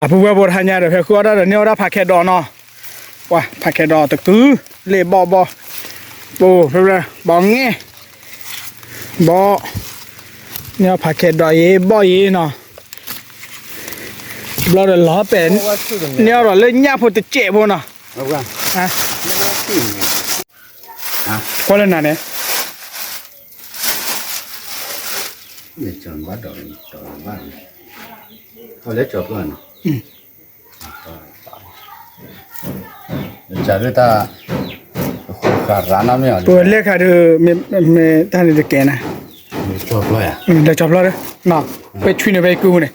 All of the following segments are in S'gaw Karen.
အပုၢ်ဝဲၢ်ဖိတဟါညါဒီး ဖဲဃုအီၣ်တၢ်ဒီးန့ၢ်အီၣ်ဒၣ်ဖးခဲဒီးနီၤ, ပှၤဖးခဲဒီးတကု, လ့ၣ်ဘီၣ်ဘီၣ်, ပအိၣ်ဖဲဖဲ ဘီၣ်ငဲၢ်, ဘီၣ်, န့ၢ်အီၣ်ဖးခဲဒီးယ့ၤ ဘီၣ်ယ့ၤနီၤ, ဘျီဒီးလီၤပဲာ်, န့ၢ်အီၣ်ဒီးလၢညၣ်ဖိတစဲးဖိနီၤ, ကွၢ်လၢနၤန့ၣ် ပဝဲလဲၤခါဒီး မ့ၢ်တၢ်န့ၣ်တကဲနၤ, လဲၤကၠီဖျီဒီး, ပဲဆွံန့ၣ် ပဲကုန့ၣ်,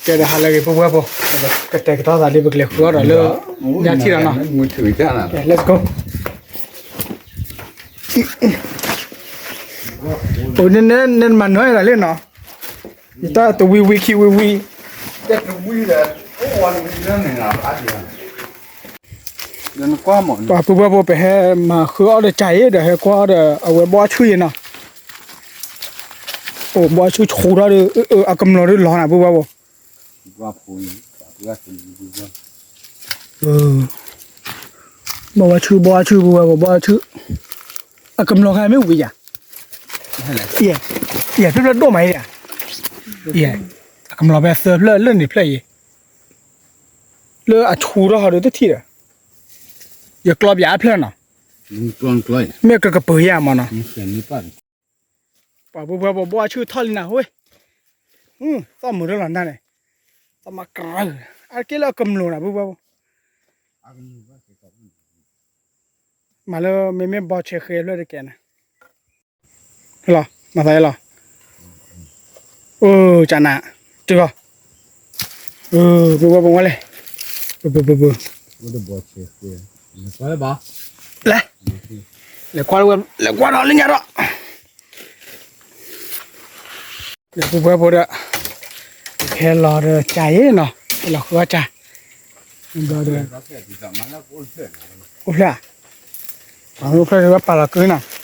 ကဲဒီးဟးလၢဂ့ၤ ပုၢ်ဝဲၢ်ဖိ, ကတဲာ်ကတီၤသးလံ ပကလဲၤဃုအီၣ်ဒီးလၢ ညၣ်ထံၣ်ဒီးနီၤ, let's go. နမၤနၢၤဒၣ်လံနီၤ, ယတၢ်တဝံဝံခံဝံဝံ, ပှၤပုၢ်ဝဲၢ်ဖိ ပဟဲမၤဃုအီၣ်ဒီးကၢ်အံၤဒီး ဟဲကွၢ်အီၣ်ဒီး အဝဲဘီၣ်ဆူၣ်အံၤနီၤ, အိၣ်ဘီၣ်ဆူၣ်ဆူၣ်ထီၣ်ဒီး အကမျီၤဒုးလီၤနၤ ပုၢ်ဝဲၢ်ဖိ ဘီၣ်ဝါဆူၣ် ဘီၣ်ဝါဆူၣ် ပုၢ်ဝဲၢ်ဖိ ဘီၣ်ဝါဆူၣ်, အကမျီၤခါမ့ၢ်ဝံၤယၤ, ယဲၢ်ဖျၢၣ်ဖျၢၣ်ဒိၣ်မးယၤ, ယဲၢ်, အကမျီၤဖဲသၢဖျၢၣ်လၢန့ၣ်ဖျၢၣ်အံၤ, လၢအဆူၣ်ထီၣ်ဟီဒီးတထံၣ်ဒီး, ယကျီပၠးအဖျၢၣ်နီၤ, မ့ၢ်ကကပၤယၤမးနီၤ ပှၤပုၢ်ဝဲၢ်ဖိ ဘီၣ်ဆူၣ်ထီၣ်လံနၤဝဲ, သီၣ်မုာ်ထီၣ်လီၤနၤန့ၣ်, သီၣ်မၤကရၢ, အက့လၢအကမျီၤနၤ ပုၢ်ဝဲၢ်ဖိ, မၤလၢမ့မ့ၢ်ဘီဆဲးဃဲဖျၢၣ်တကဲနၤ, လီၤ မၤသးလီၤ, အိၣ် ကနၤ, တုၤလီၤ, ပုၢ်ဝဲၢ်ဖိဝဲလဲၣ်, ပပပပ လဲၣ်, လဲၤကွၢ်, လဲၤကွၢ်ဒီးလၢညါဒီး, ဒီးပုၢ်ဝဲၢ်ဖိဒီး, ဟဲလီၤဒီးကၢ်အံၤနီၤ, ဟဲလီၤဃုအီၣ်ကၢ်, ဒီး, အိၣ်ဖျဲၣ်, အိၣ်ဖျဲၣ်ဒီးပာ်လီၤကုနီၤ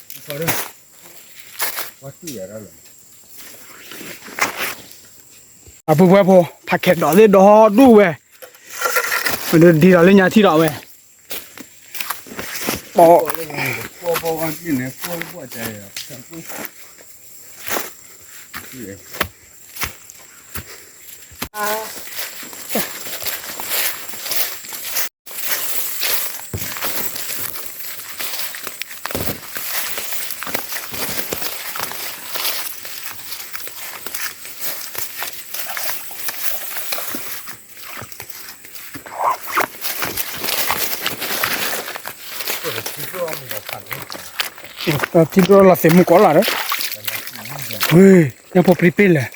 အပုၢ်ဝဲၢ်ဖိ ဖးခဲဒီးသ့ၣ်ဒီဒူၣ်ဝဲ, ဒ်ဒီးလၢညါထံၣ်ဒီးဝဲ, ထံဒိၣ်လီၤသ့ၣ်မူကိးလၢ်ဒီး, ညၣ်ဖိပြံပ့ၢ်လဲၣ်,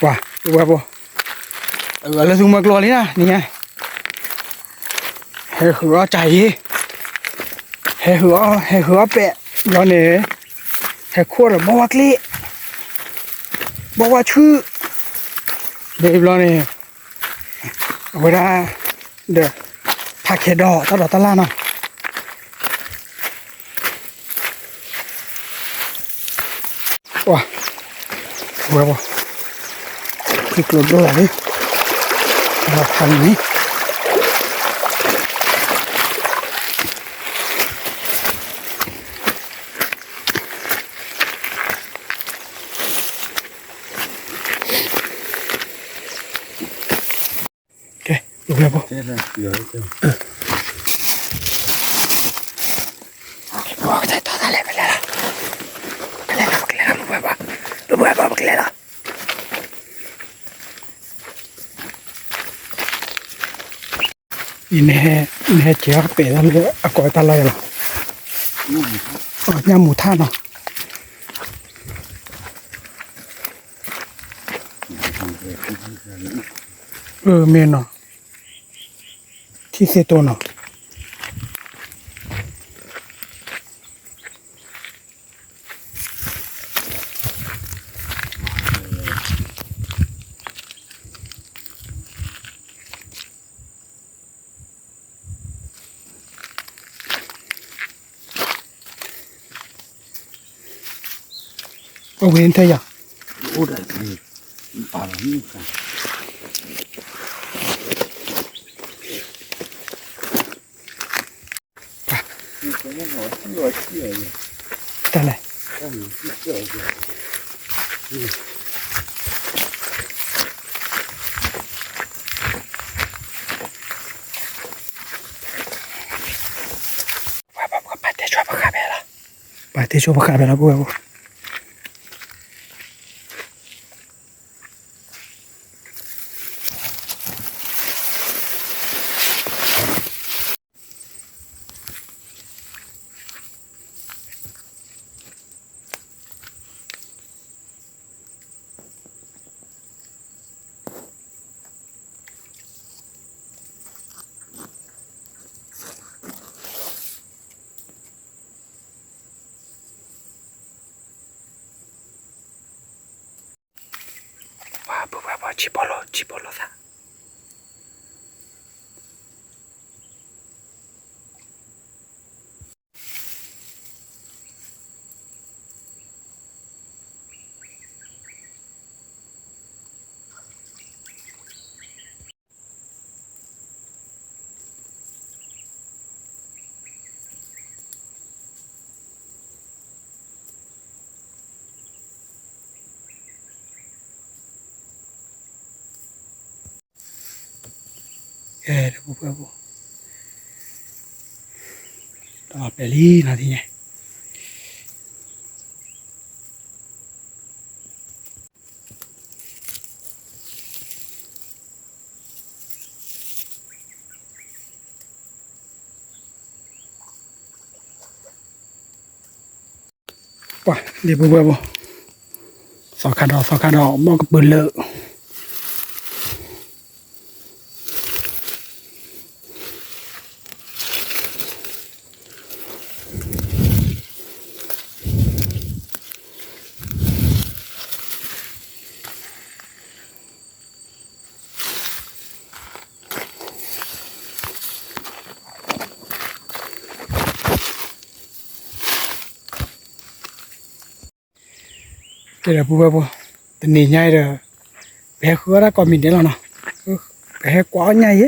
ပှၤ, ပှၤဖိ, အလၢသူမွဲကျိလံနၤ, နံၤညါ, ဟဲဃုာ်အီၣ်ကၢ်အံၤ, ဟဲဃုာ်အီၣ်, ဟဲဃုာ်အီၣ်ပဲာ်, ဘျီန့ၣ်, ဟဲခိၣ်ဒီးဘီဝါကျ့, ဘီဝါဆူၣ်, ဘျီန့ၣ်, အဝဲဒၣ်, ဒီး, ဖးခဲဒီးတၢ်ဒိးတၢ်လၢ်နီၤ ပှၤ, ဝဲပှၤ, ထံကျိဒိၣ်လီၤလံ, ဖးန့ၣ်, ကဲ, ပကလဲၤ, ပကလဲၤလီၤ, ပကလဲၤလီၤ, ပကလဲၤလီၤ, ပကလဲၤလီၤ, ပကလဲၤလီၤ. အံၤ, နဟဲကဲၤအီၣ်ပဲာ်လၢအကိးတၢ်လီၢ်ယၤလီၤ, ညၣ်မူထၣ်နီၤ. မ့ၢ်နီၤ, ထံၣ်သ့ၣ်တိၢ်နီၤ. အ ပဝဲထဲယၤ တၢ်လဲၣ် ပှၤတဲဆိပဃၣ်ဖဲလီၤ, ပှၤတဲဆိပဃၣ်ဖဲလီၤ ပုၢ်ဝဲၢ်ဖိ ပှၤပုၢ်ဝဲၢ်ဖိ ဆံးဖိလိာ် ဆံးဖိလိာ်သး ကဲ ဒီပုၢ်ဝဲၢ်ဖိ တၢ်လီၤပဲာ်လံနီၤ သ့ၣ်ညါ ပှၤ ဒီပုၢ်ဝဲၢ်ဖိ သီခါဒီး သီခါဒီး ဘီၣ်ကပၢၤလၢာ် ကဲဒီးပုၢ်ဝဲၢ်ဖိ တနံၤညါအံၤဒီး ပဟဲဃုအီၣ်တၢ်ကိးမံၤဒဲးလီၤနီၤ, ပဟဲကွၢ်အီၣ်ညၣ်အံၤ,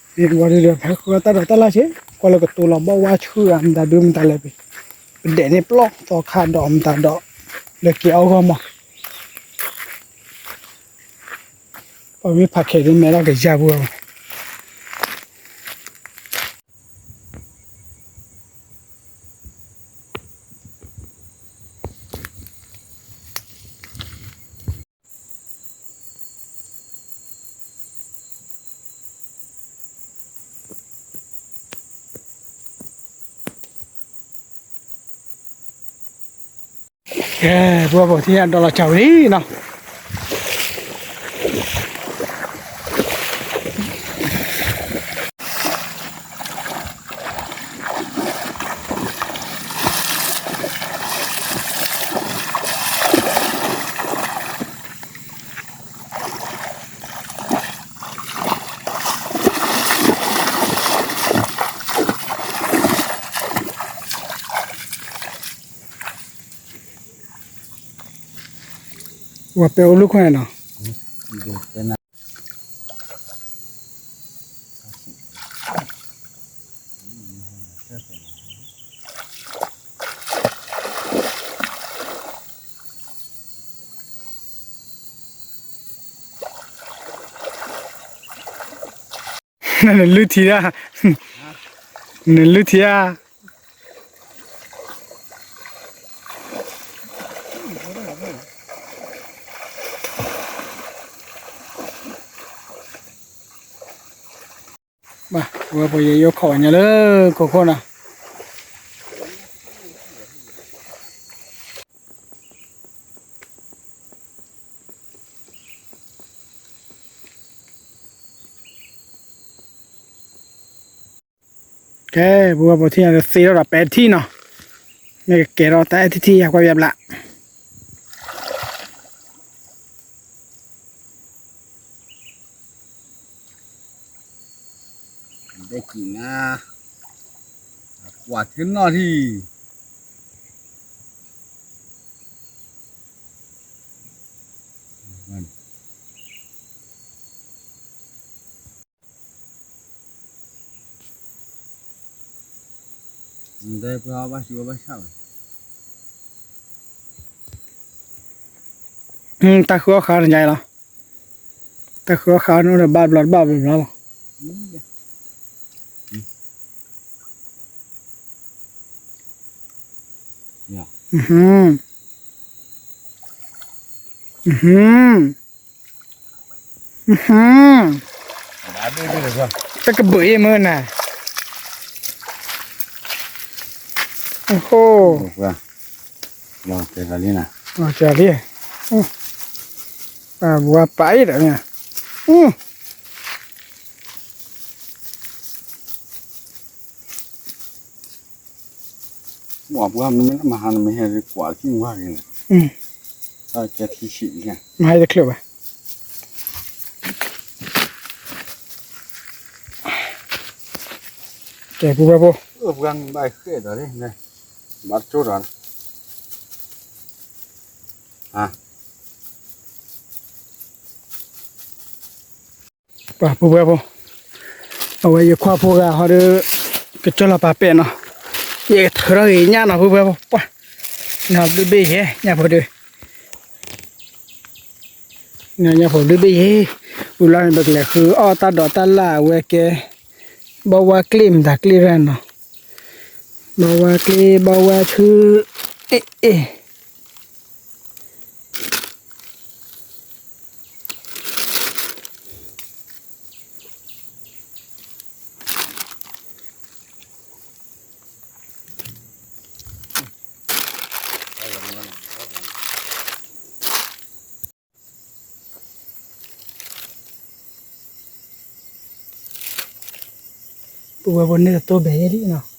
မ့ၢ်ဝံၤဒီး ပဟဲဃုအီၣ်တၢ်ဒီးတၢ်လၢ်ဆ့, ကွၢ်လၢကတိၤလီၤဘီၣ်ဝါဆူၣ်ဧါ မတၤဒုမတၤလဲၣ်, ပဒဲးန့ၣ်ပျီၢ်သီခါဒီးမတၤဒီး လၢက့ၤအီၣ်ဂီၢ်မး, ပှၤမ့ၢ်ဖးခဲးဒ်မဲာ်ထီၣ်ကယၢ်ပုၢ်ဝဲၢ်ဖိ ကဲ ပုၢ်ဝဲၢ်ဖိ ထံၣ်ညါဒီးလီၤစှၤဝဲလံနီၤ ဝဲပဲအိၣ်လူၢ်ခိၣ်န့ၣ်နီၤ နလုၢ်ထံဒၣ်, နလုၢ်ထံဒၣ်. ဘၣ် ဝဲပယဲယိခိးညါလၢခိခိၣ်နီၤ. ကဲ ပဝဲပထံၣ်ညါလၢသ့ထီၣ်ဒီးပဲထံၣ်နီၤ, မ့ၢ်ကကဲထီၣ်တၢ်အဲၣ်ထံၣ်ထံၣ်ယၤကွၢ်ဘၣ်ဘျး ဒဲကံနၤ, ကွၢ်ထဲနီၣ်ထံၣ်, ကဲ တၢ်ဃုအီၣ်ဃာ်န့ၣ်ညါလီၤ. တၢ်ဃုအီၣ်ဃာ်န့ၣ် ဘၣ်ဘျီတဘၣ်ဘျီဘျီလီၤ. တကဘုးအံၤမ့ၢ်နၤ, အိၣ်, လီၤလံ, ဝၤပာ်အံၤဒီး, ပှၤမ့ၢ်မၤဟးနမ့ၢ်ဟဲကွၢ်ခံဝါက့ၤန့ၣ်, တၢ်ကဲခံဆံး, မၤဟဲတချုးဘၣ်. ကဲ ပုၢ်ဝဲၢ်ဖိ, ဘၣ်ဃဲဒီး, ဘၣ်ကၠိဒီး, ပှၤပုၢ်ဝဲၢ်ဖိ, အဝဲယခွါဖိဂၤဟီဒီး ကစၢၢ်လီၤပာ်ပဲာ်နီၤ, ယကထုးထီၣ်ဂ့ၤညၣ်နီၤ ပုၢ်ဝဲၢ်ဖိ, ပှၤ, နီၤဘျုးဘ့ၣ်ယဲ ညၣ်ဖိဒီး, ညၣ်ဖိဘျုးဘ့ၣ်ယဲ, ဝံၤလီၤန့ၣ် ပကလဲၤဃုအီၣ်တၢ်ဒိးတၢ်လၣ်အဝဲကဲ, ဘီဝါကျ့ၣ်မတၤကျ့ၣ်ရၢ်နီၤ, ဘီဝါကျ့ၣ် ဘီဝါဆူ, အ့ၣ် ပုၢ်ဝဲၢ်ဖိန့ၣ်တတိၢ်ဘဲးယဲလံနီၤ,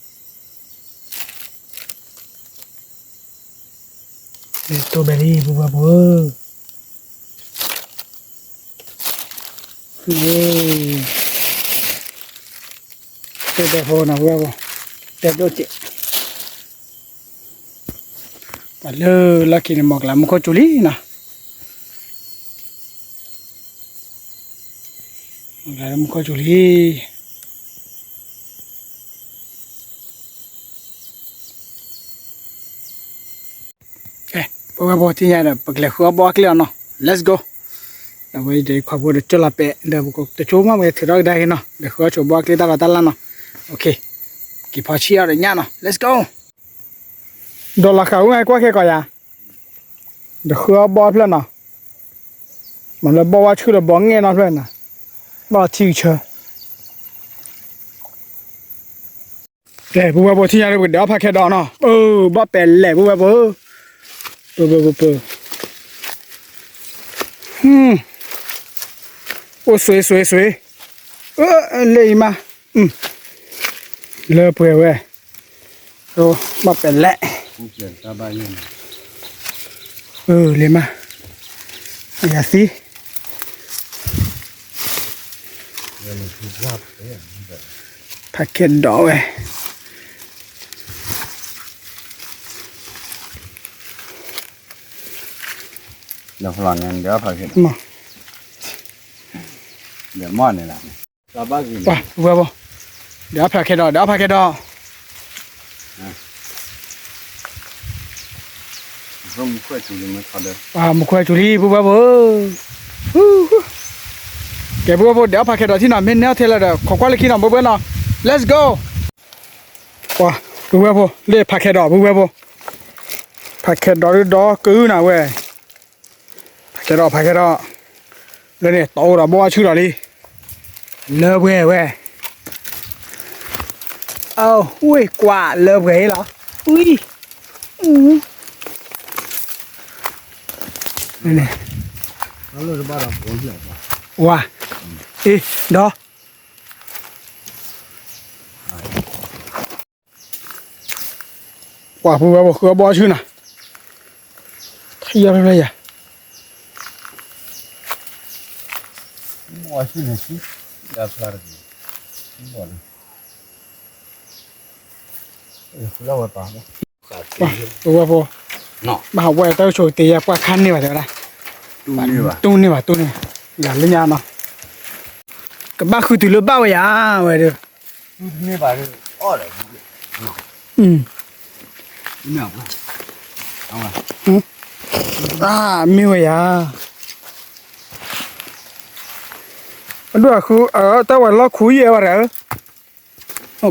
တတိၢ်ဘဲးလံ ပုၢ်ဝဲၢ်ဖိဧၢ, တတိၢ်ဘဲးဖိနီၤ ပုၢ်ဝဲၢ်ဖိ, တဲဒိၣ်စဲး ပှၤလၢလီၢ်ခံန့ၣ် မီၢ်ကလးမူခိၣ်ကၠူလံနီၤ, မီၢ်ကလးလၢမူခိၣ်ကၠူလံ. ကဲ ပုၢ်ဝဲၢ်ဖိ ထံၣ်ညါဒီး ပကလဲၤဃုအီၣ်ဘီအကျ့ၣ်အီၤနီၤ, let's go. အဝဲဒီးခွါဖိဒီးကၠီလီၤပဲာ် ဒီးပကတကၠိမး ပကထုးထီၣ်ကဒါက့ၤနီၤ, ဒီးဃုအီၣ်ဆိးဘီအကျ့ၣ်တၢ်ဒီးတၢ်လၣ်နီၤ, က့ၤဖီဆံၣ်အီၤဒီးညၣ်နီၤ, let's go. ဒီးလီၤဃာ်အူငါကွၢ်ခဲကီးယၤ, ဒီးဃုအီၣ်ဘီအဖျၢၣ်နီၤ, မ့ၢ်လၢဘီဝါဆှုၣ်ဒီးဘီငဲၢ်နီၤဖျၢၣ်နီၤ, ဘၣ်ထံကဆၢ ကဲ ပုၢ်ဝဲၢ်ဖိ ထံၣ်ညါလၢပကဒဲးအီၣ်ဖးခဲဒီးနီၤ, ပၢ် ဘၣ်ပဲာ်လဲၣ် ပုၢ်ဝဲၢ်ဖိ, ပၢ် ပၢ် ပၢ် ပၢ်, အိၣ်စွ့စွ့စွ့, လၢအံၤမး, လၢပှဲၤဝဲ, ဘၣ်ပဲာ်လဲၣ်, လံၤမး, ယၤသံ ဖးခဲဒီးဝဲ, ပှၤ ပုၢ်ဝဲၢ်ဖိ, ဒဲးအီၣ်ဖးခဲဒီး ဒဲးအီၣ်ဖးခဲဒီး, မူခိၣ်ကၠူလံ ပုၢ်ဝဲၢ်ဖိဧၢ, ကဲ ပုၢ်ဝဲၢ်ဖိ ဒဲးအီၣ်ဖးခဲဒီးထံၣ်နီၤ, မ့ၢ်နဲအီၣ်ထဲလၢဒီး ခိးကွၢ်လၢခံနီၤ ပုၢ်ဝဲၢ်နီၤ, let's go. ပှၤ ပုၢ်ဝဲၢ်ဖိ လၢဖးခဲဒီး ပုၢ်ဝဲၢ်ဖိ, ဖးခဲဒီးဒုဒီးကုနၤဝဲ, ဖးခဲဒီး ဖးခဲဒီး, လၢန့ၣ် တီအိၣ်ဒီးဘီအဆူၣ်ဒီးလံ, လၢပှဲၤဝဲ, အဝ့ၢ်ကွၢ်လၢပှဲၤအံၤလီၤ, ဝံၤ, ဝါ, အ့ၣ်, ဒီး ပှၤ ပုၢ်ဝဲၢ်ဖိ ဃုအီၣ်ဘီအဆူၣ်နီၤ, ထံၣ်ယီၢ်ဖျၢၣ်ဖျၢၣ်ယၤ, ဘီအဆူၣ်န့ၣ်, ပှၤ ပုၢ်ဝဲၢ်ဖိ, ဘၣ်ဟးဝဲတၢ်အိၣ်ဆိးကတ့ယၤ ပှၤခါန့ၢ်ဘၣ်တဲဝဲဒၣ်, တူၢ်န့ၢ်ဘၣ်, တူၢ်န့ၢ်ဘၣ်, လၢညါနီၤ, ကဘၣ်ဃုတုၤလၢဘၣ်ဝဲယၤ, ဝဲဒီး, တူၢ်န့ၢ်ဘၣ်ဒီး, အီၣ်ဒီး, အါ မ့ၢ်ဝဲယၤ, အဒိၣ်အဃု တၢ်ဝဲလီၢ်ခူယဲၢ်ဝဲဒၣ်,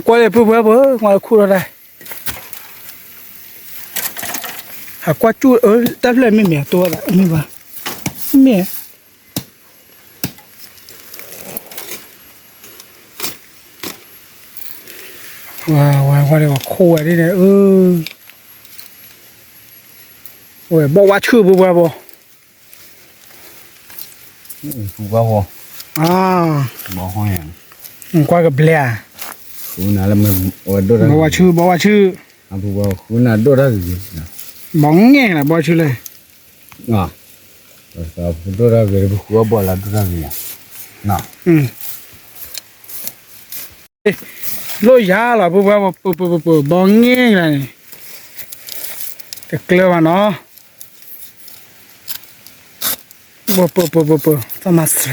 ကွၢ်လၢပုၢ်ဝဲၢ်ဖိ ကွၢ်လၢခူၣ်ထီၣ်တၢ်, အကွၢ်ကၠူၣ် တၢ်ဖျၢၣ်မ့ၢ်မ့ၢ်အတိဝဲဒၣ် မ့ၢ်ဘၣ်, မ့ၢ် ဝဲ ဝဲ ဝဲဒၣ်ဝဲခိၣ်ဝဲဒၣ်န့ၣ် အၢ ဝဲဘီၣ်ဝါဆူၣ် ပုၢ်ဝဲၢ်ဖိ, ပူၤဘီၣ်ဖိ, ဘီၣ်ဖိ, ကွၢ်ကဘျဲဧါ, ဘီၣ်ဝါဆူၣ် ဘီၣ်ဝါဆူၣ်, ဃုနၤဒိၣ်တၢ်ဂ့ၤ, ဘီၣ်ငဲၢ်လၢဘီၣ်ဆူၣ်လၢ ဒိၣ်တၢ်ဂ့ၤ ပဃုအီၣ်ဘီၣ်လၢဒိၣ်တၢ်ဂ့ၤ, လိၣ်ယၤလီၤ ပုၢ်ဝဲၢ်ဖိ ပၢၤပၢၤပၢၤပၢၤ ဘီၣ်ငဲၢ်လၢန့ၣ်, တကျၢၤဘၣ်နီၤ, ပၢၤပၢၤပၢၤပၢၤ သးမၤစှၤ,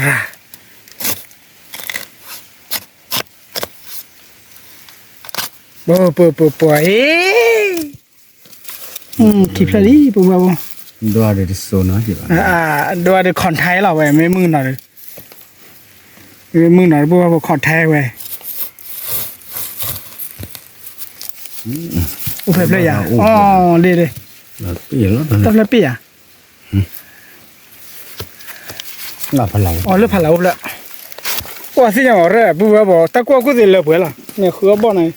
ပၢၤပၢၤပၢၤပၢၤ အ့ ခံဖျၢၣ်လံ ပုၢ်ဝဲၢ်ဖိ, ဒိၣ်အဒုးတစိၤနီၤ, ဒိၣ်အဒုး ခီၣ်ထဲလီၤဝဲ မ့ၢ်မုၢ်နီၤဒီး, မ့ၢ်မုၢ်နီၤဒီး ပုၢ်ဝဲၢ်ဖိ ခီၣ်ထဲဝဲ, အိၣ်ဖျဲၣ်ဖျဲၣ်ယၤ, အီၤ လ့လ့, တၢ်ဖျၢၣ်ပ့ၢ်ယၤ, အီၤလၢဖးလၢ်အိၣ်ဖျဲၣ်, ကွၢ်သ့ၣ်ညါအီၤရဲၣ် ပုၢ်ဝဲၢ်ဖိ တၢ်ကွၢ်ကူၣ်သ့လၢပှဲၤလီၤ မ့ၢ်ဃုအီၣ်ဘီၣ်န့ၣ်,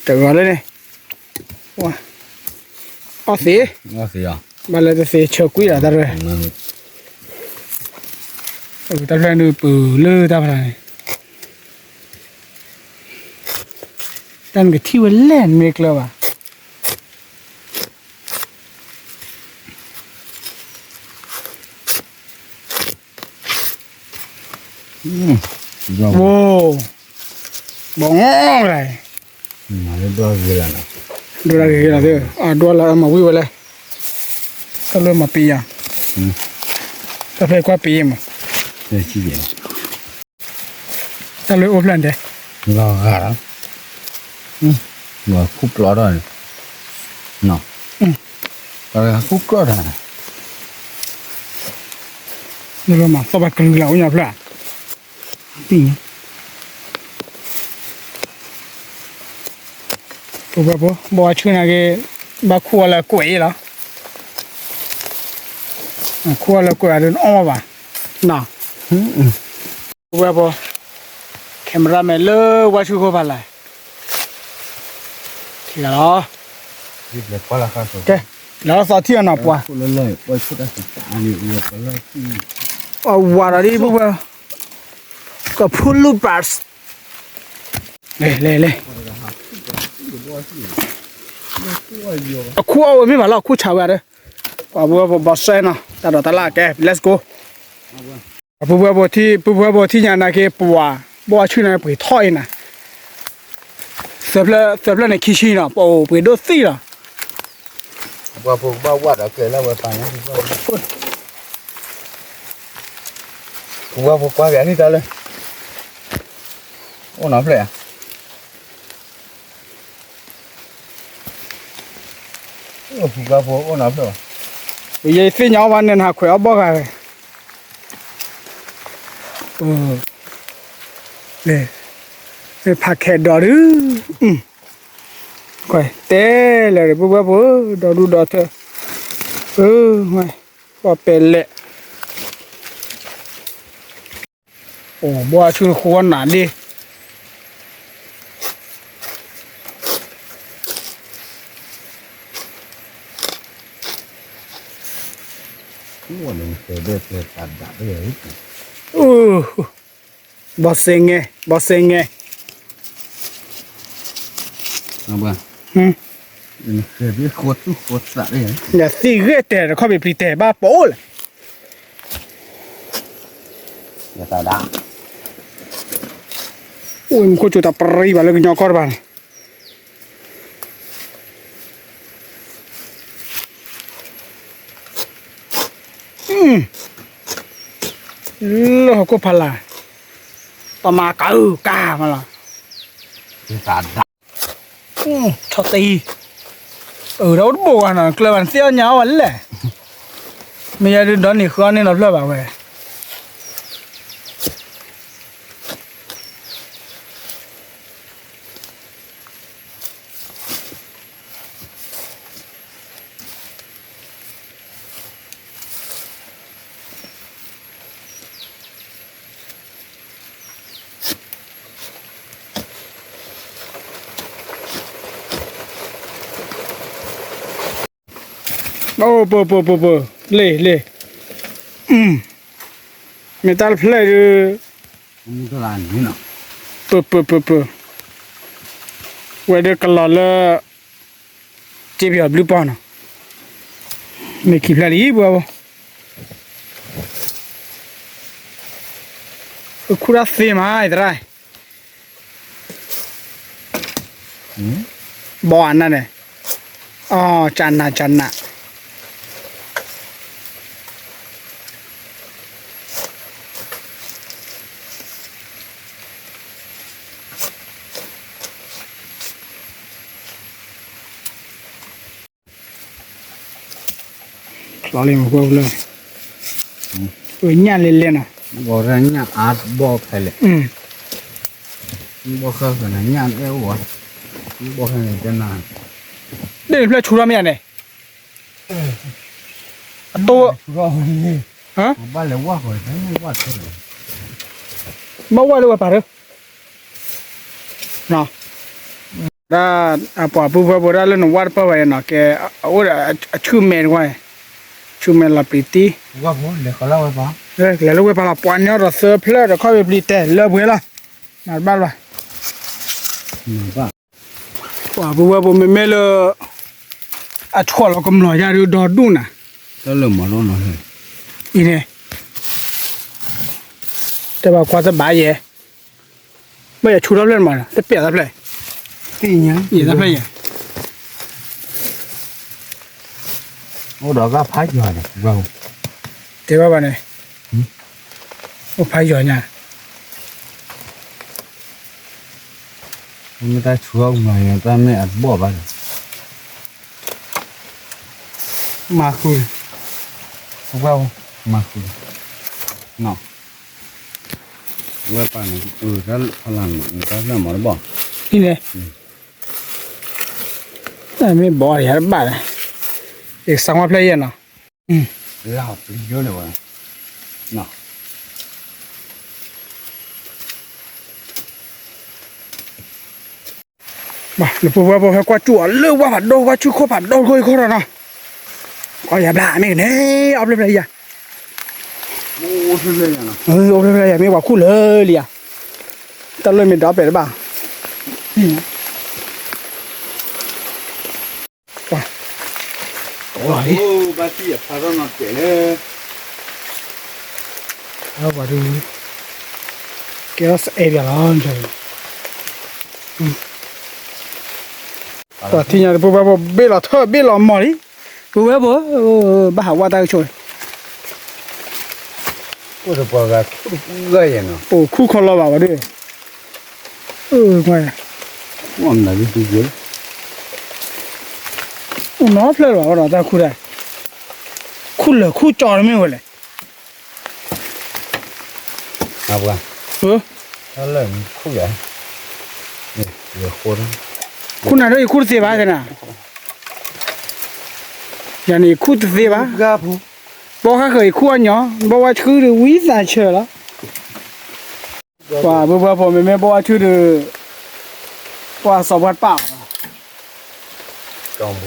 တဂီၤလၢန့ၣ်, အီၣ်သ့, ဘၣ်လၢတသ့ဆၢကွံာ်လီၤတၢ်ရဲၣ်, တၢ်ဖျၢၣ်န့ၣ်ပၢၤလၢတၢ်ဖးလၢ်န့ၣ်, တၢ်နကထံၣ်ဝဲလဲၣ် နမ့ၢ်ကျၢၤဘၣ် အိၣ်, ဘီၣ်ငီၢ်လၢ်, ဒိၣ်တၢ်ဂ့ၤဂ့ၤလီၤသ့, အဒိၣ်လၢအမၤဝံၣ်ဝဲလဲၣ်, တၢ်လၢမၤပံယၤ, တၢ်ဖျဲၣ်ကွၢ်ပံမး, တၢ်လၢအိၣ်ဖျဲၣ်န့ၣ်, လီၤဂာ်လီၤ, လီၤခူၣ်ကျီထီၣ်န့ၣ်, လီၤခူၣ်ကျီထီၣ်န့ၣ်, လၢမၤသီၣ်ဘၣ်ကလုာ်လီၤ အိၣ်ညါဖျၢၣ်, ပံၢ် ပဘၣ်ဖိ ဘီၣ်ဆူၣ်နာ်က့ ဘၣ်ခူၣ်အီၤလၢကွဲးအံၤလီၤ, ခူၣ်အီၤလၢကွဲးအံၤဒ်အီၣ်မ့ၢ်ဘၣ်, နီၤ, ပဝဲဖိ camera man လၢဝါဆူၣ်ခိၣ်ဖးလဲၣ်, ထံၣ်ဂၤလီၤ, ကဲ လၢသီထံၣ်အနီၤပှၤ, အဝၤဒီးဒ်ပဝဲ ကဖူလူဘၣ်, လဲၤလဲၤလဲၤ, အခူၣ်အီၣ်ဝဲမ့ၢ်ဘၣ်လီၤ ခူၣ်ဆါဝဲဒီး, ပှၤပဝဲဖိဘီၣ်စဲနီၤ တၢ်ဒိးတၢ်လၢကဲ let's go, ပဝဲဖိထံၣ် ပဝဲဖိထံၣ်ညါနာ်က့ ပှၤ ဘီၣ်ဆူၣ်န့ၣ်ပှ့ၤထီၣ်အံၤနၤ, သၢဖျၢၣ် သၢဖျၢၣ်န့ၣ်ခံဆံနီၤ ပအိၣ်ပှ့ၤဒိၣ်သံလီၤ, ပှၤဖိကဘၣ်ဝဲဒီးကျဲလၢဝဲပာ်န့ၣ် ပှၤဖိကွၢ်က့ၤအနံၣ်တၢ်လၢ အိၣ်နီၤဖျၢၣ်ဧါ, အိၣ်ဖုဘၣ်ဖိအိၣ်နီၤဖျၢၣ်ဘၣ်, ယသ့ၣ်ညါအီၣ်ဘၣ်န့ၣ် နဟးခွဲးအီၣ်ဘီၣ်ဂၤဝဲ, ဖးခဲဒီးဒုး, တဲလဲၣ် ပဝဲဖိ ဒီဒူၣ်ဒီထၢ, ပှၤပဲာ်လဲၣ် အိၣ်ဘီၣ်ဆူၣ်ဃိနၤဒ့ၣ်, ဘီၣ်စ့ငဲ ဘီၣ်စ့ငဲ, သ့ၣ်ဂ့ၢ်တဲာ်တခီပပျံၤတဲာ်ဘၣ်ပအိၣ်လဲၣ်, အိၣ်မူခိၣ်ကၠိတၢ်ပရံဘၣ်လၢကညီကီၢ်တဖၣ်န့ၣ် လၢဟီၣ်ခိၣ်ဖးလၢ်, ပမၤကၤအုၣ်ကၤမးလီၤ, တၢ်ဒၣ်, ထီၣ်တံၢ်, အၢ ဒီးအိၣ်တဘိၣ်ဝဲနီၤ ကျၢၤဘၣ်နသ့ၣ်အီၣ်ညါအီၣ်ဝဲလဲၣ်, မ့ၢ်ယဲဒုးဒီးန့ၣ်ဃုအီၣ်န့ၢ်နီတဖျၢၣ်ဘၣ်ဝဲ. အိၣ် ပၢၤ ပၢၤ ပၢၤ ပၢၤ လ့ၣ် လ့ၣ်, မ့ၢ်တၢ်တဖျၢၣ်ဒုး, ပၢၤ ပၢၤ ပၢၤ ပၢၤ, ဝဲဒၣ်ကလီၤလၢ စ့ပယီၤဘျုးပီၢ်နီၤ, မ့ၢ်ခံဖျၢၣ်လံ ပှၤဘိ, ခူၣ်တၢ်သ့မး အံၤသရၣ်, ဘီအနၢ်န့ၣ်, အီ ကနး ကနး ချီလံမ့ၢ်ပှၤလၢ, ဝဲညၣ်လဲၤလဲၤနီၤ, ဘီညၣ်အါဘီဖဲလဲၣ်, ဘီဃၢဃၢၤန့ၣ် ညၣ်အဲၣ်အိၣ်ဝဲ, ဘီဃၢန့ၣ်တဲနၤ, ဒ်န့ၣ်ဖျၢၣ်ဆူထီၣ်မ့ၢ်ဧါန့ၣ်, အတိ, ဘၣ်လဲၤဝၣ်ဃီ, ဘၣ်ဝၣ်လၢဝဲပာ်ရၢ ဒၣ်အပှၤပုၢ်ဝဲၢ်ဖိဒၣ်လၢနဝၣ်တပၢၢ်ဘၣ်အံၤနီၤ ကဲ, အအိၣ်ဒီးအဆူၣ်မဲတဝၢ်, ဆူၣ်မဲလီၤပျံၤတံၢ်, လဲၤလၢဝဲပာ်လီၤ ပှၤန့ၢ်အီၣ်ဒီးသၢဖျၢၣ်ဒီးခီၣ်ဝံၤပျံၤတဲာ်လၢပှဲၤလီၤ, မၤတဘၣ်လၢၤဘၣ်, ပှၤပုၢ်ဝဲၢ်ဖိမ့မ့ၢ်လၢ အဆီၣ်လီၤကမျီၤယါဒုးဒီဒူၣ်နၤ, တၢ်လၢမၤနီၤနီၤ, အံၤန့ၣ်, တဲဘၣ်ကွၢ်တဘၣ်ယဲ, ဘၣ်ယဆူထီၣ်ဖျၢၣ်မး တပျဲၢ်တၢ်ဖျၢၣ်, သ့ၣ်ညါ, ယတၢ်ဖျၢၣ်ယဲ, အိၣ်ဒီးဂၣ်ဖးယွၤန့ၣ်, တဲဘၣ်ဘၣ်န့ၣ်, အိၣ်ဖးယွၤညါ မ့ၢ်တၢ်ဆူၣ်အီၣ်မၤန့ၣ် တၢ်မ့ၢ်အတဘီၣ်ဘၣ်ဒီး, မၤဃုာ်, မၤဃုာ်, ဝဲပာ်န့ၣ်, ဖလၢ်မး တၢ်ဖျၢၣ်မၤတဘီၣ်, အံၤန့ၣ်, မ့ၢ်ဘီၣ်ယၤတဘၣ်လဲၣ်, ယကစၢ်ဝါဖျၢၣ်ယဲနီၤ, လၢပျံၤယိန့ၣ်ဝဲ, နဖိဝဲဖိဟဲကွၢ်စူၣ်အီၤလၢဝၣ်ဖးဒိၣ် ဝၣ်ဆူၣ်ခိၣ်ဖးဒိၣ်ခိၣ်အံၤခီဒီးနီၤ, အီယၤဘျါမ့ၢ်ကန့ၣ် အီၣ်ဖျၢၣ်ဖျၢၣ်ယၤ, အီၣ်ဖျၢၣ်ဖျၢၣ်ယၤမ့ၢ်ပှၤခူၣ်လၢာ်လံယၤ, တၢ်လၢမ့ၢ်ဒီးပဲာ်တဘၣ် ပှၤဒုး, ကဲထီၣ်စအဲၣ်ဘၣ်လီၤ, ပှၤထံၣ်ညါတပူၤဝဲဖိဘ့ၣ်လီၤထၢၣ်ဘ့ၣ်လီၤမီၢ်လံ, ပူၤဝဲဖိ, ဘၣ်ဟးဝါတၢ်ကဆိၣ်, အိၣ်ခူၣ်ခီလီၤဘၣ်ဝဲဒၣ်, အိၣ်နီတဖျၢၣ်လၢၤဘၣ်ဝဲဒီးတၢ်ခူၣ်တၢ်, ခူၣ်လၢာ်ခူၣ်ကၠီတမ့ၢ်ဝဲလဲၣ်, ခူၣ်နၤဒီးယခူၣ်တသ့ဘၣ်ကနၤ, ယၤန့ၣ်ယခူၣ်တသ့ဘၣ်, ဘီဃၣ်ဃၢၤယခူၣ်အီၣ်ညီ, ဘီဝါဆှုဒုးဝံသးဆၢလီၤ ပှၤဘိဘၣ်ဖိမ့မ့ၢ်ဘီဝါဆှုဒုး, ပှၤစီၤပှၢ်တပၣ်,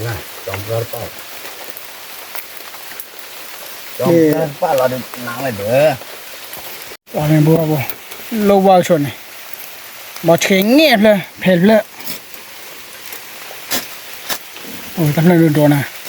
ပှၤမ့ၢ်ဘိဘၣ်ဖိ, လိၣ်ဘၣ်ဆိန့ၣ်, ဘီဆှဲငဲၣ်ဖျၢၣ် ဖဲတဖျၢၣ်, အိၣ်တဖျၢၣ်ဒိၣ်ဒိၣ်နၤ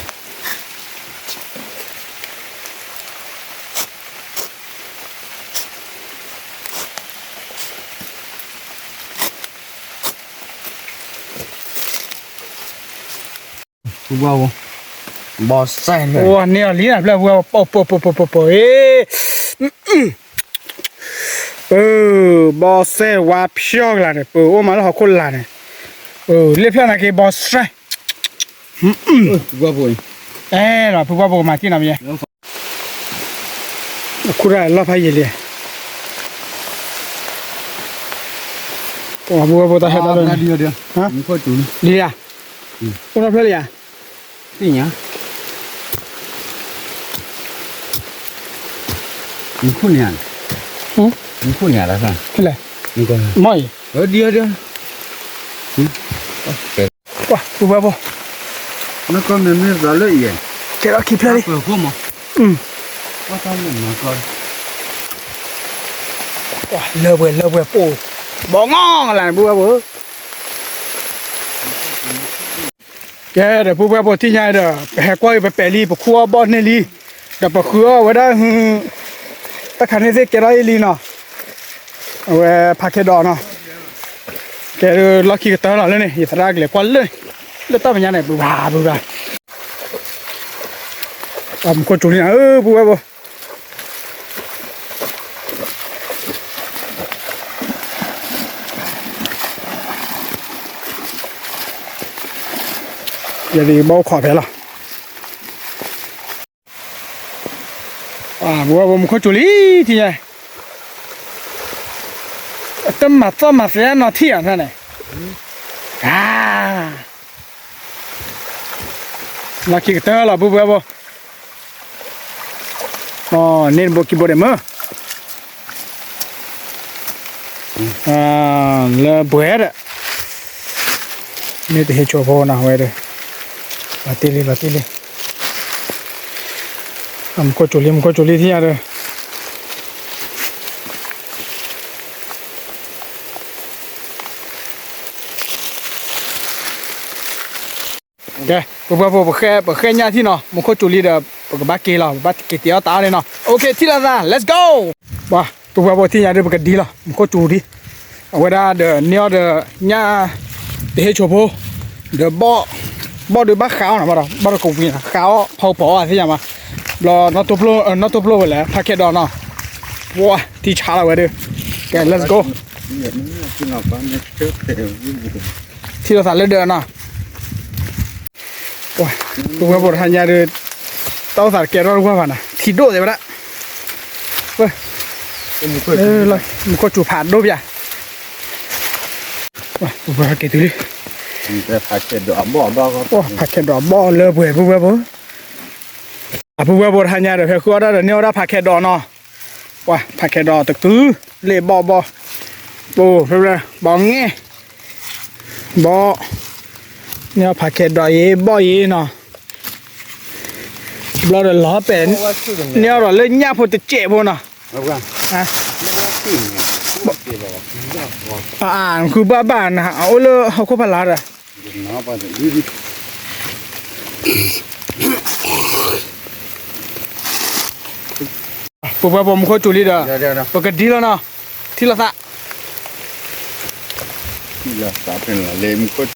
ဘီစဲၣ်, န့ၢ်အီၤလံနၤဖျၢၣ်ပှၤ, ပၢၤပၢၤပၢၤပၢၤပၢၤ, ဘီစဲၣ်ဝါဖျီကလာ်န့ၣ် ပၢၤအိၣ်မးလၢဟီၣ်ခိၣ်လာ်န့ၣ်, လ့ၣ်ဖျၢၣ်နာ်က့ၤဘီစဲ အဲလီၤ ဖုပှၢ်ဖိမၤတံၢ်နီၤမ့ၢ် ခူၣ်တၢ်လီၢ်ဖးယံာ်လံ ပှၤပှၢ်ဖိတၢ်ဟဲတၢ်လီၤ ဒ်ဧါ အိၣ်နီဖျၢၣ်လံဧါ သ့ၣ်ညါ မူခိၣ်န့ၣ် မူခိၣ်န့ၣ်လၢ ဖဲလဲၣ် မ့ၢ်အံၤ ဒ်ဧါ ဒ်ဧါ ပှၤပှၢ်ဖိ နကီၢ်မ့ၢ်မ့ၢ်သးလၢအံၤ ကဲထီၣ်ခံဖျၢၣ်လံ ပှၤဖိမး လၢပှဲၤလၢပှဲၤပိာ် ဘီငီၢ်လၢန့ၣ် ပှၢ်ပှၢ်ဖိ ကဲဒီး ပှၢ်ပှၢ်ဖိ ထံၣ်ညါဒီး ပဟဲကွၢ်အံၤပပဲာ်လံ ပခူၣ်အီၣ်ဘီၣ်န့ၢ်လံ ဒီးပဃုအီၣ်ဝဲဒၣ် တၢ်ခါန့ၣ်သ့ၣ်ကဲထီၣ်အံၤလံနီၤ အဝဲဖးခဲဒီးနီၤ ကဲလီၢ်ခံကတၢၢ်လီၤလၢန့ၣ် ယသရၣ်ကလဲၤကွၢ်လၢ လၢတၢ်မဲာ်ညါန့ၣ် ဘုဘၣ်ဘုဘၣ် မူခိၣ်စူၤလံနၤ ပှၢ်ပှၢ်ဖိ ယဒံးဘီၣ်ခိးဖဲလီၤ ပှၢ်ပှၢ်ဖိ မူခိၣ်စူၤလံ ထံၣ်ညါ တမၤသီၣ်မၤသဲနီၤထံၣ်အီၤန့ၣ် လီၢ်ခံကတၢၢ်လီၤ ပှၢ်ပှၢ်ဖိ န့ၣ်တဘိခံဘိဒဲးမ့ၢ် လၢပှဲၤဒီး မ့ၢ်တဟ့ၣ်ဆိဖိနီၤဝဲဒီး လီၤတံၢ်လံ လီၤတံၢ်လံ မူခိၣ်စူၤလံ မူခိၣ်စူၤလံ ထံၣ်ညါဒီး ကဲ ပှၢ်ပှၢ်ဖိ ပဃဲညၣ်ထံၣ်နီၤ မူခိၣ်စူၤလံဒီး ပကဘၣ်က့ၤလီၤ ပဘၣ်က့ၤတ့ၢ်အီၣ်တၢ်အီၣ်န့ၣ်နီၤ OK ထံၣ်လိာ်သး let's go ပှၢ်ပှၢ်ဖိ ထံၣ်ညါဒီး ပကဒံလီၤ မူခိၣ်စူၤဒံ အဝဲဒၣ်ဒီးန့ၢ်အီၣ်ဒီးညၣ် တဟ့ၣ်ဆိဖိ ဒီးဘီၣ် ဘီၣ်ဒီးဘၣ်ဃးအီၣ်နီၤ ဘၣ်ဒီးကဝံၤနီၤ ဃးအီၣ်ဖီပီၤအီၣ်သ့ၣ်ညါမး ဘျီ နီၢ်တိၢ်ဖျိဝဲလဲၣ် ဖးခဲဒီးနီၤ ပှၢ် ထံဆါလီၤဝဲဒီး ကဲ let's go ထံၣ်လိာ်သးလၢဒၢးနီၤ ပှၢ် ပှၢ်ဖိတဟါညါဒီး တၢ်အိၣ်သးတကဲထီၣ်တဝၢ်ဘၣ်နီၤ ထံဒိၣ်သ့ဝဲဒၣ် မူခိၣ်စူၤဖးဒိၣ်ပျၢ် ပှၢ် ပှၢ်က့ၤတုၤလံ ဖးခဲဒီးအဘီၣ်လၢပှဲၤ ပှၢ်ပှၢ်ဖိ အပှၢ်ပှၢ်ဖိတဟါညါဒီး ဖဲဃုအီၣ်တၢ်ဒီးန့ၢ်အီၣ်ဒၣ်ဖးခဲဒီးနီၤ ပှၢ် ဖးခဲဒီးတကု လ့ၣ်ဘီၣ်ဘီၣ် ပှၢ် ဖဲဖဲ ဘီၣ်ငဲၢ် ဘီၣ် န့ၢ်အီၣ်ဖးခဲဒီးယ့ၤ ဘီၣ်ယ့ၤနီၤ ဘျီဒီးလီၤပဲာ် န့ၢ်အီၣ်ဒီးလၢညၣ်ဖိတစဲးဖိနီၤ အါ နဃုဘၣ်ဘၣ်နၤ အအိၣ်လၢဟီၣ်ခိၣ်ဖးလၢ်ဒီး ပှၢ်ပှၢ်ဖိ မူခိၣ်စူၤလံဒီး ပကဒံလီၤနီၤ ထံၣ်လိာ်သး ထံၣ်လိာ်သးဖဲန့ၣ်လီၤ လၢမူခိၣ်